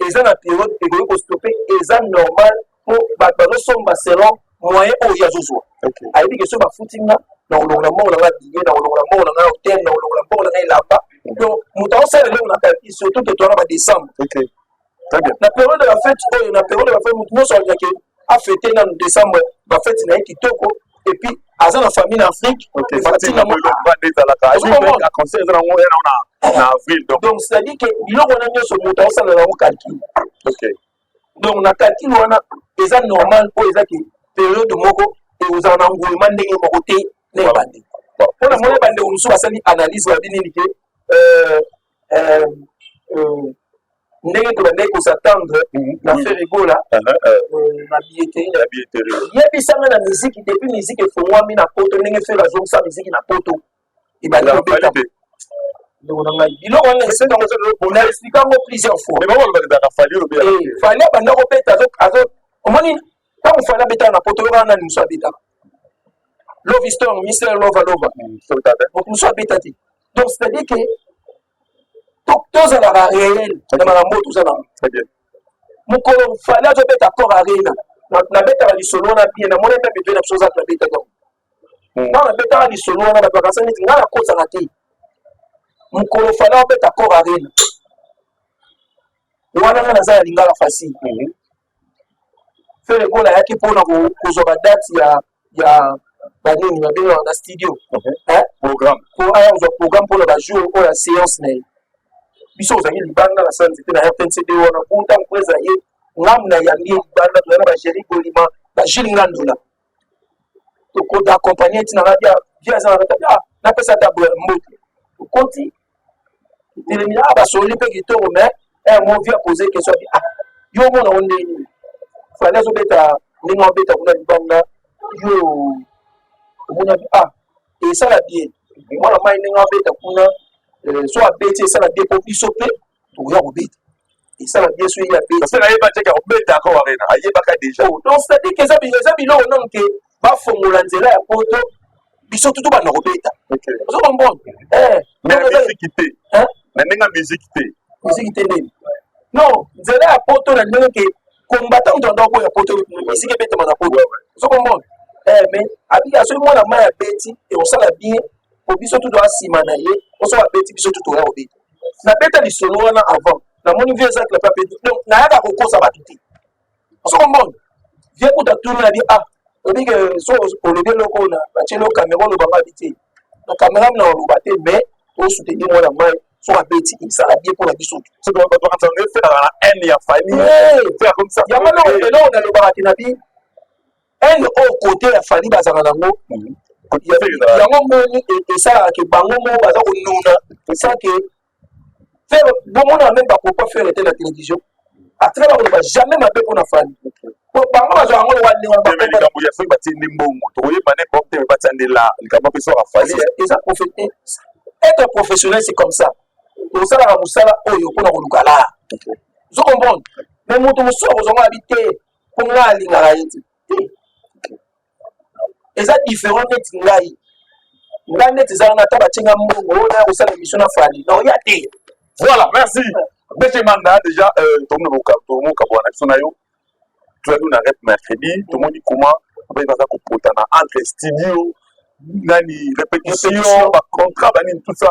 eza na période ekoki kostopper, eza normal, po bato bazosomba selon moyen oyo ye azozwa. Ayebi ke soki bafuti nga, na kolongola mbongo na nga billet, na kolongola mbongo na nga hotel, na kolongola mbongo na nga elamba. Donc moto aosala eloko na calcul, surtout ke towana badécembre na période ya bafête oyo. Na période ya bafête, moto nyonso alingaki afêter nanu décembre, bafête na ye kitoko, et puis aza na famille na Afrique. Concert eza nango na avril. Donc c'est à dire que biloko wana nyonso moto aosalela yango calcul. Donc na calcul wana eza normal, oyo eza ke période moko ekozala na nguluma ndenge moko te na ebandeko. Mpona moni bandeko mosusu basali analyse, babi nini ke ndenge tobandaki kos'attendre na Ferre Gola na billetterie, yebisanga na miziki, depuis miziki efongwami na Poto, ndenge Ferre azongisa miziki na Poto, ebandi kobeta. Ndeko na ngai, biloko wana na expliquer yango plusieurs fois. Fally abanda kobeta, omoni ntango Fally abetaka na Poto, oyokaka nani mosu abetaka? Love Stone, Mister Lova Lova, moto mosu abeta te. Donc c'est à dire que tozalaka réel na makambo oyo toza nango. Mokolo Fally azobeta Accor Arena, nabetaka lisolo wana bien, namoni mpe mibele na biso oza nabetaka yango. Nga nabetaka lisolo wana, bato bakasa neti nga nakosaka te. Mokolo Fally abeta Accor Arena wana, nga naza ya Lingala Facile. Ferre Gola ayaki mpona kozwa badate ya banini babengaka na studio. Programme. Po aya kozwa programme mpona bajour oyo ya séance na ye. Biso ozalaki libanda na sala nzete na RTNCD wana po ntango po eza ye, ngamu na yambi ye libanda, toza na bageri Golima, bagile Ngandola, tokota accompagne ntina nga bia bia aza na kati, ah, napesa ata mbote. Tokoti, totelemi, ah, basoli mpe kitoko, mais mo vieux apose question abi: "Ah, yo omona ngo ndenge nini Fally azobeta, ndenge abeta kuna libanda, yo omoni?" Abi: "Ah, esala bien, mwana mai ndenge abeta kuna, so abeti esala bien, mpo biso mpe tokoya kobeta, esala bien so ye abeti." Parce que nayeba te kobeta Accor Arena, ayebaka déjà. Donc c'est à dire que eza biloko nanu ke bafongola nzela ya Poto, biso tutu banda kobeta, ozo comprendre? Mais musique te, na ndenge ya musique te. Musique te ndeni? Non, nzela ya Poto na ndenge ke combattant moto anda okoya Poto, musique ebetama na Poto, ozo comprendre? Mais abika soki mwana mai abeti, ekosala bien po biso tu toya nsima na ye, po soki abeti, biso tu toya kobeta. Nabeta lisolo wana avant, namoni vieux Ezakla mpe abeti. Donc nayaka kokosa bato te, ozo comprendre? Vieux kuta tuni abi: "Ah, oyebi ke so olobi eloko oyo batieli yo caméra, olobanga?" Abi te, na caméra na oloba te, mais tosoutenir mwana mai, soki abeti esala bien mpona biso. Efelaka na haine ya Fally. Yango eloko nalobaka te, na bi haine oyo kote ya Fally bazalaka nango, yango moni esalaka ke bango moko baza konuna sans ke Ferre bomona même bapropos Ferre te na télévision, atikala koloba jamais mabe mpona Fally, po bango bazwa yango lokola ndenge wana. Likambo ya soki batie nde mbongo, tokoyeba ne porte, batia nde la likambo mpe soka Fally. Eza être professionnel, c'est comme ça. Tosalaka mosala oyo mpona koluka la, ozo comprendre? Mais moto mosusu akozwa ngo abi te, mpo ngai alingaka ye te. Te, eza différent. Neti ngai, ngai neti eza wana, ata batie nga mbongo oyo naya kosala émission na Fally, na oya te. Voilà, merci BG Manda. Déjà tomokabwana biso na yo, tozali na rep mercredi, tomoni comment baye baza kopotana entre studio nani, répétition, bacontrat, banini, tout ça.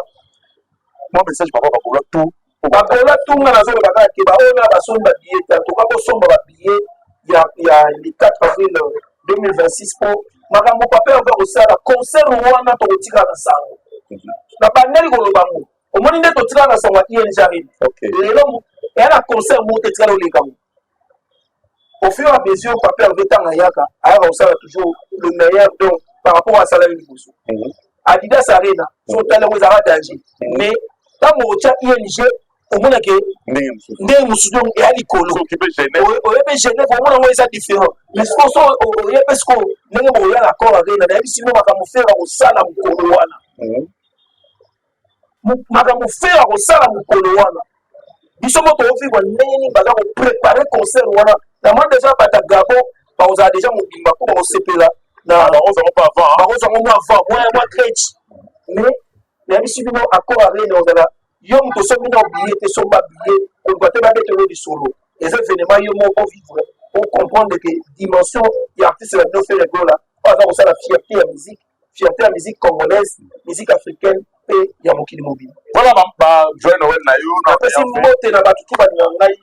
Moi, message papa bakola tout. Bakola tunga, nazoloba kaka ke baoyo na basombi babillet te, antoka bosomba babillet ya le 4 avril 2026, mpo makambo papa ava kosala concert wana, tokotikala na sango na bandeli koloba ngo. Omoni nde totikala na sango ya ING Arena. Lelo eya na concert moko te etikala oleka ngo. Au fur et à mesure, papa Hervé, ntango ayaka, ayaka kosala toujours le meilleur. Donc par rapport asalaki liboso Adidas Arena, so otali yango, ezalaka danger, mais ntango otya ING, omonake ndenge mosusu. Donc eya likolo, oyebi Genève, omona yango eza différent. Mais sikoyo so oyebi sikoyo ndenge bokoya na Accor Arena, nayebi sino makambo Ferre kosala mokolo wana, makambo Ferre kosala mokolo wana, biso mo tokovivre ndenge nini baza koprépare concert wana. Namoni déjà bato ya Gabon bakozala déjà mobimba mpo bakosepela na bakozwango mwa avant, mwa crèche. Mais nayebisi bino, Accor Arena ozala yo moto osombi na billet te, somba billet. Koluka te babetelo lisolo, eza événement yo moko vivre po comprendre que dimension ya artiste na bino Ferre Gola, oyo aza kosala fierté ya musique, fierté ya musique congolaise, musique africaine mpe ya mokili mobimba. Voilà, ba joyeux Noël na yo. Napesi mbote na bato tu balinga ngai.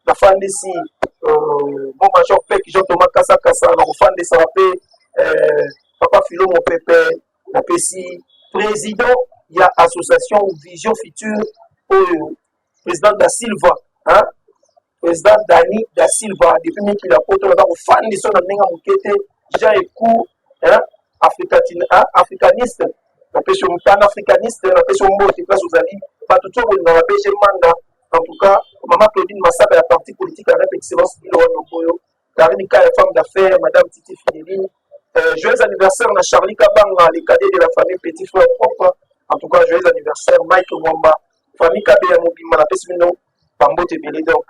Nafandisi bon major pek Jean Thomas Kasakasa, na kofandisaka mpe papa Filo Mopepe. Napesi président ya association Vision Future oyo, président da Silva, hein? Président Dani da Silva depuis mikili ya Poto, naza kofandisa na ndenge ya moke te. Jean Ecour, hein? Africaniste, napesi yo, panafricaniste, napesi yo mbote place ozali. Bato to bolingaka BG Manda, en tout cas mama Claudine Masaka ya parti politique ya Rep Excellence Bilo wana oyo, Karine Kaya, femme d'affaires, madame Titi Fideline. Joyeux anniversaire na Charlie Kabanga, le cadet de la famille, petit frère propre. En tout cas, joyeux anniversaire Mike Mwamba, famille Kabeya mobimba, napesi bino bambote ebele. Donc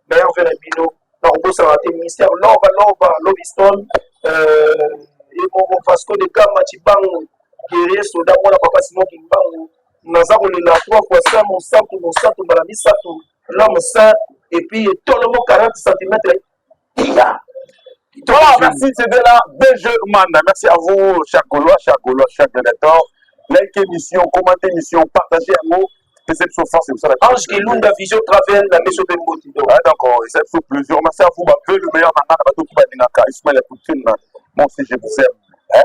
meilleur vœu na bino. Nakobosana te ministère Lova Lova Loviston, ye moko Vasco de Gama Cibango, guerrier soda, mwana papa Simon Kimbangu. Naza kolela trois fois saint, mosantu, mosantu mbala misato, l'homme saint, et puis tolomo 40 cm iya. Voilà, merci, c'était là BG Manda. Merci à vous, chers Gaulois, chers Gaulois, chers gladiateurs. Like émission, commentez émission, partagez un mot. C'est force, c'est ça. Ange Kilunda, Vision Travel, la Meso Bemboti. Ouais, donc, c'est plaisir. Merci à vous, bah, le meilleur, maintenant, bah, tout, bah, Ismaël Poutine, moi aussi, je vous aime. Hein?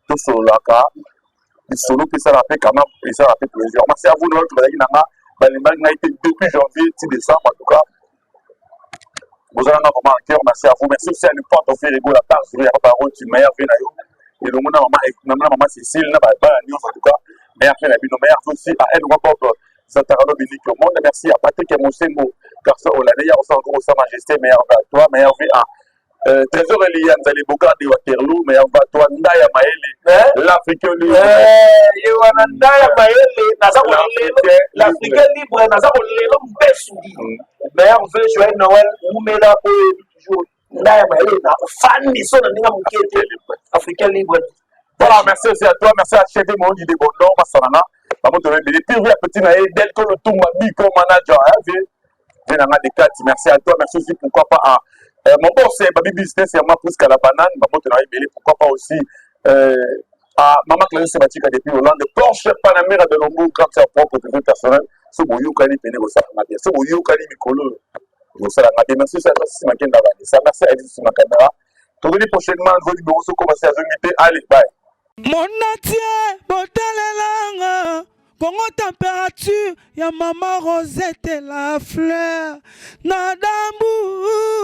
Tout cela, lisolo mpe esala mpe quand même, esala mpe plaisir. Merci à vous. Noël, tozalaki na nga, balembaki ngai te depuis janvier ti décembre. En tout cas, bozalanga vraiment en cœur. Merci à vous. Merci aussi à Lupante Ferre Gola par ya papa Roti, meilleur vœu na yo elongo na mama, na mama Cécile, na bana nyonso. En tout cas, meilleur vœu na bino. Meilleur vœu aussi à El Bob Zatarano Beniki au monde. Merci à Patrick Mosengo, garçon hollandais ya osala encore sa majesté. Meilleur vœu à toi. Meilleur vœu à Trésor Elia Nzali Bogard de Waterloo. Meilleur vœu à toi. Ndaya Maele, l'Africain libre. Ye wana Ndaya Maele, naza kolelo l'Africain libre, naza kolelo mbesudi. Meilleur vœu, joyeux Noël, umela oyo toujours Ndaya Maele na ofandi so na ndenge moke te, Africain libre. Voilà, merci aussi à toi. Merci à Chef Mondi de Bondon, Massanana. Maman, tu es Puis, petit Naé, Delco le Toumba, Biko Manager, hein, vieux. Vieux Nanga de Kati. Merci à toi. Merci aussi, pourquoi pas, à mon boss, c'est Baby Business, c'est moi plus qu'à la banane. Maman, tu es pourquoi pas aussi, à Maman Clarisse Batika depuis Hollande. Porsche Panamera de Lombo, quand tu as propre privé personnel. So, boyokani pene kosala bien. So, boyokani mikolo. Kosala bien. Merci aussi à toi, Sisi Makenda Vanessa. Merci à Edith sur ma caméra. Tozali prochainement, nouveau numéro, so commencer à zongiter. Allez, bye. Monatie botalelanga Kongo température ya mama Rosette la fleur na dambu.